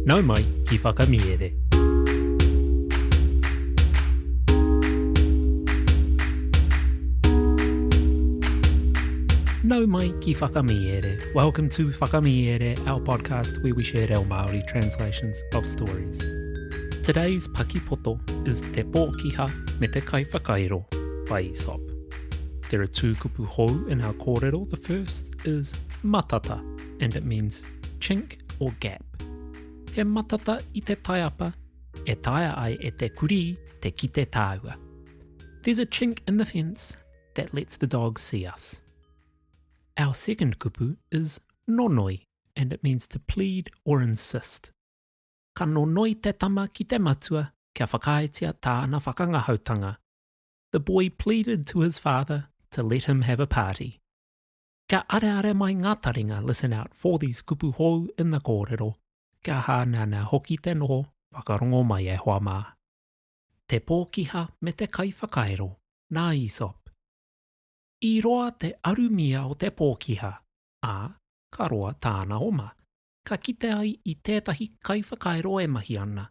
Nau mai ki Whakamiere. Nau mai ki Whakamiere. Welcome to Whakamiere, our podcast where we share reo Māori translations of stories. Today's pakipoto is Te Pōkiha me te Kaiwhakairo by Aesop. There are two kupu hou in our kōrero. The first is matata, and it means chink or gap. He matata i te taiapa, e taea ai e te kurī te kite tāua. There's a chink in the fence that lets the dog see us. Our second kupu is nonoi, and it means to plead or insist. Ka nonoi te tama ki te matua kia whakaaetia tāna whakangahautanga. The boy pleaded to his father to let him have a party. Kia areare mai ngā taringa listen out for these kupu hou in the kōrero, kia hāneanea hoki te noho whakarongo mai e hoa mā. Te Pōkiha me te Kaiwhakairo, nā Aesop. I roa te arumia o te pōkiha, ā, ka roa tāna oma, ka kite ai i tētahi kaiwhakairo e mahi ana,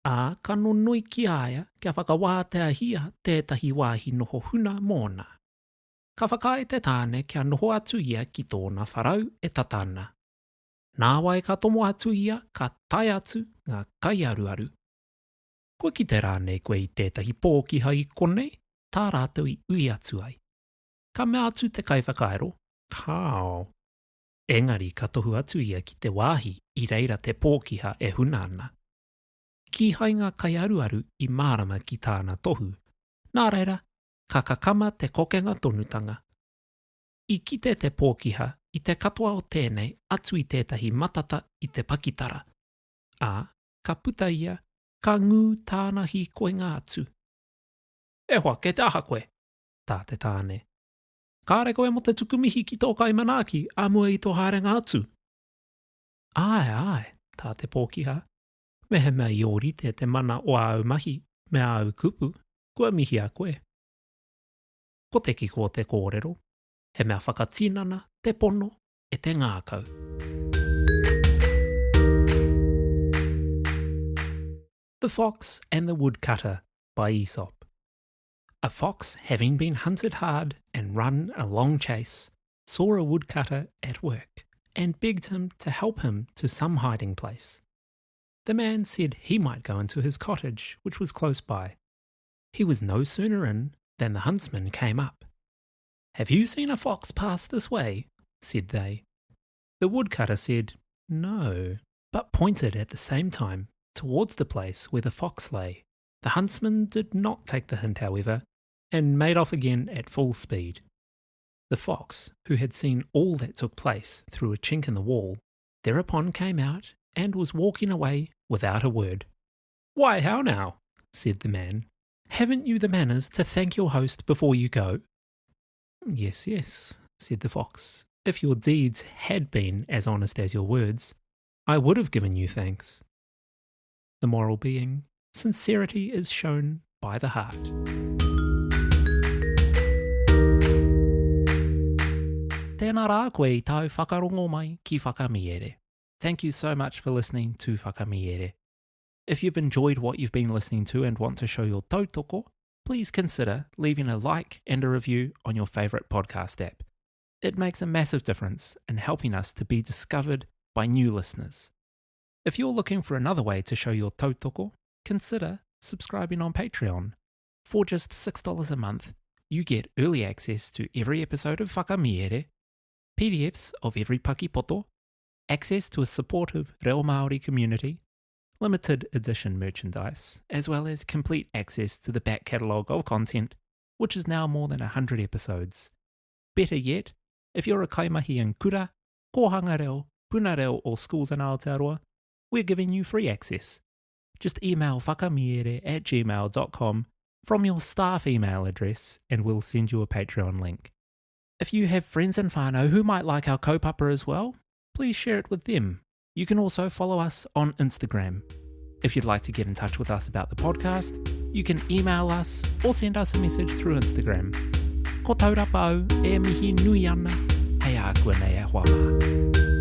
ā, ka nonoi ki a ia kia whakawāteahia tētahi wāhi noho huna mōna. Ka whakaae te tāne kia noho atu ia ki tōna wharau e tata ana. Nāwai ka tomo atu ia ka tae atu ngā kaiaruaru. Kua kite rānei koe i tētahi pōkiha i konei? tā rātou i ui atu ai. Ka mea atu te kaiwhakaero, Kāo. Engari ka tohu atu ia ki te wāhi i reira te pōkiha e huna ana. Kīhai ngā kaiaruaru i mārama ki tāna tohu, nā reira, ka kakama te kokenga tonutanga. I kite te pōkiha i te katoa o tēnei atu i tētahi matata i te pakitara, ā, ka puta ia, ka ngū tāna hīkoinga atu. E hoa, kei te aha koe? tā te tāne. Kāre koe mō te tuku mihi ki tō kaimanaaki ā mua i tō haerenga atu? Āe, āe, tā te pōkiha, mehemea i ōrite te mana o āu mahi me āu kupu, kua mihia koe. Ko te kiko o te kōrero, he mea whakatinana te pono e te ngākau. The Fox and the Woodcutter by Aesop. A fox having been hunted hard and run a long chase, saw a woodcutter at work and begged him to help him to some hiding place. The man said he might go into his cottage, which was close by. He was no sooner in than the huntsmen came up. Have you seen a fox pass this way? said they. The woodcutter said, No, but pointed at the same time towards the place where the fox lay. The huntsman did not take the hint, however, and made off again at full speed. The fox, who had seen all that took place through a chink in the wall, thereupon came out and was walking away without a word. Why, how now? said the man. Haven't you the manners to thank your host before you go? Yes, yes, said the fox. If your deeds had been as honest as your words, I would have given you thanks. The moral being, sincerity is shown by the heart. Tēnā rā koe i tāu whakarongo mai ki Whakamiere. Thank you so much for listening to Whakamiere. If you've enjoyed what you've been listening to and want to show your tautoko, please consider leaving a like and a review on your favourite podcast app. It makes a massive difference in helping us to be discovered by new listeners. If you're looking for another way to show your tautoko, consider subscribing on Patreon. For just $6 a month, you get early access to every episode of Whakamiere, PDFs of every pakipoto, access to a supportive Reo Māori community, limited edition merchandise, as well as complete access to the back catalogue of content, which is now more than 100 episodes. Better yet, if you're a kaimahi in kura, kōhanga reo, puna reo or schools in Aotearoa, we're giving you free access. Just email whakamiere at gmail.com from your staff email address and we'll send you a Patreon link. If you have friends and whānau who might like our kaupapa as well, please share it with them. You can also follow us on Instagram. If you'd like to get in touch with us about the podcast, you can email us or send us a message through Instagram. Ko taurapa au e mihi nui ana, hei a koe nei e hoa mā.